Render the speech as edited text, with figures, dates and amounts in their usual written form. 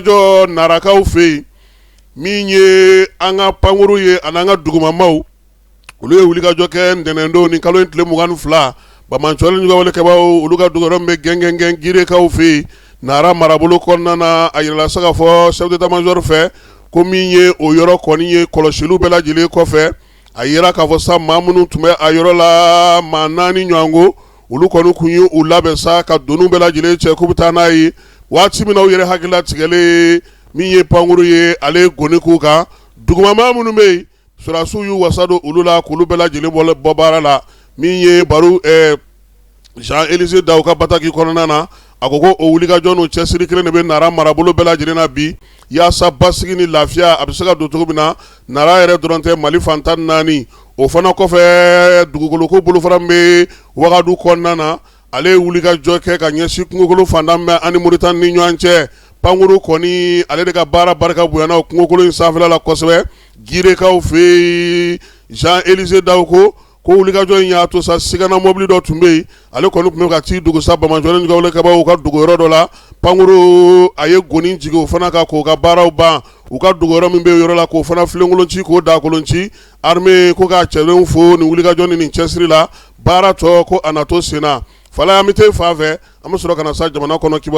wulikajɔ Narakaw fɛ yen, min ye an ka pankuru ye ani an ka dugumamaw, olu ye wulikajɔ kɛ ntɛnɛndon ni kalo in tile 22, banbaanciwale juguwalekɛbaaw olu ka dogoyɔrɔ min bɛ Gɛngɛngɛn Girekaw fɛ yen Nara marabolo kɔnɔna na. A yirala sa k'a fɔ chef d'état-major fɛ ko min ye o yɔrɔ kɔni ye, kɔlɔsiliw bɛɛ lajɛlen kɔfɛ, a yira k'a fɔ sa maa minnu tun bɛ a yɔrɔ la, maa 4 ɲɔgɔn ko, olu kɔni tun ye u labɛn sa ka doniw bɛɛ lajɛlen cɛ k'u bɛ taa n'a ye. Waati min na u yɛrɛ hakili latigɛlen, min ye pankuru ye, ale ye goni k'u kan. Dugumama minnu bɛ yen, sɔrɔdasiw y'u wasa don olu la k'olu bɛɛ lajɛlen bɔ baara la. Min ye baro Jean Élisée Dao ka bataki kɔnɔna na, a ko ko o wulikajɔ n'o cɛsiri kelen de bɛ Nara marabolo bɛɛ lajɛlen na bi, yaasa basigi ni lafiya a bɛ se ka don cogo min na Nara yɛrɛ dɔrɔn tɛ, Mali fan 14. O fana kɔfɛ, dugukoloko bolofara min bɛ Wagadu kɔnɔna na, ale ye wulikajɔ kɛ ka ɲɛsin kungokolo fantan bɛ ani Moritani ni ɲɔgɔn cɛ. Pankuru kɔni, ale de ka baara barika bonyana o kungokolo in sanfɛla la kosɛbɛ Girekaw fɛ yen. Jean Élisée Dao ko ko wulikajɔ in y'a to sa sigana mobili dɔ tun bɛ yen, ale kɔni tun bɛ ka t'i dogo sa banbaanciwale juguwalekɛbaaw ka dogoyɔrɔ dɔ la. Pankuru a ye goni jigin o fana kan k'o ka baaraw ban. U ka dogoyɔrɔ min bɛ yɔrɔ la, k'o fana filenkolon ci, k'o dakolon ci. Armée ko k'a cɛdenw fo nin wulikajɔ ni nin cɛsiri la. Baara tɔ ko a na to sen na. Fala, an bɛ taa fan fɛ, an bɛ sɔrɔ ka na sa jamana kɔnɔ kibaru.